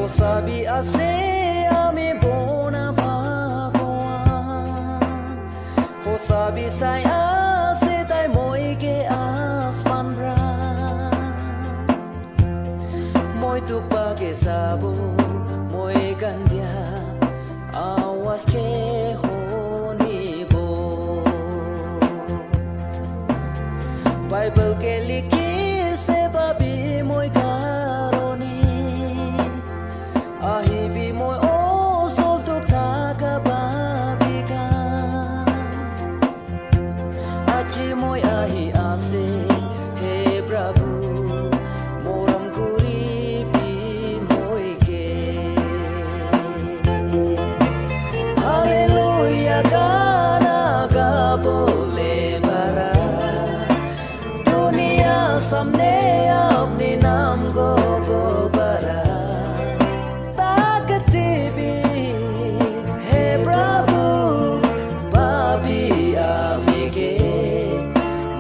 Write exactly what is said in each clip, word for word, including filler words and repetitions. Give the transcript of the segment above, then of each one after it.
Sabi ase ami bona bhagwan. Ko sabi sai ase tai moi ke asman ra. Moi tuk pa ke sabo, moi kan dia awas ke honi bo. Bible ke likhi se babi moi karoni. Ahibi moi osol tuk taka babi kan. Aji moi ahi ase, he Prabhu, morom kuribi moi ke. Hallelujah gana gabole bara, duniya samne apni naam ko bo bara. Takati bi, he Prabhu, papi ami ke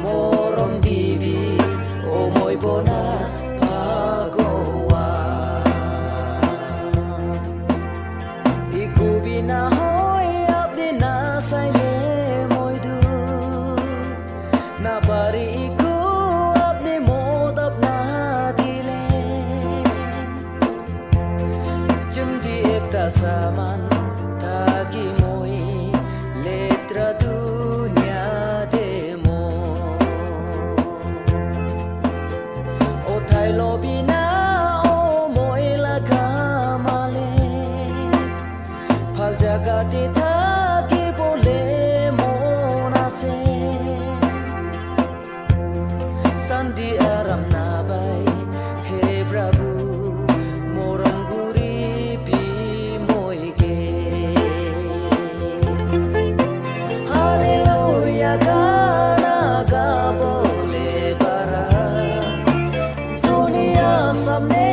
morom dibi, o moi bona Bhagwan. Iku bi na hoi apni na saile moi du, na pari iku apni modab na dile. Chumdi ekta saman taki moi letra dunia de mo. O thai lo bina o moi la kamale. Phal jaga te taki bole mon ase. Santi aram na bai, he Prabhu, morom guribi moi ke. Hallelujah gana gabole bara, duniya samne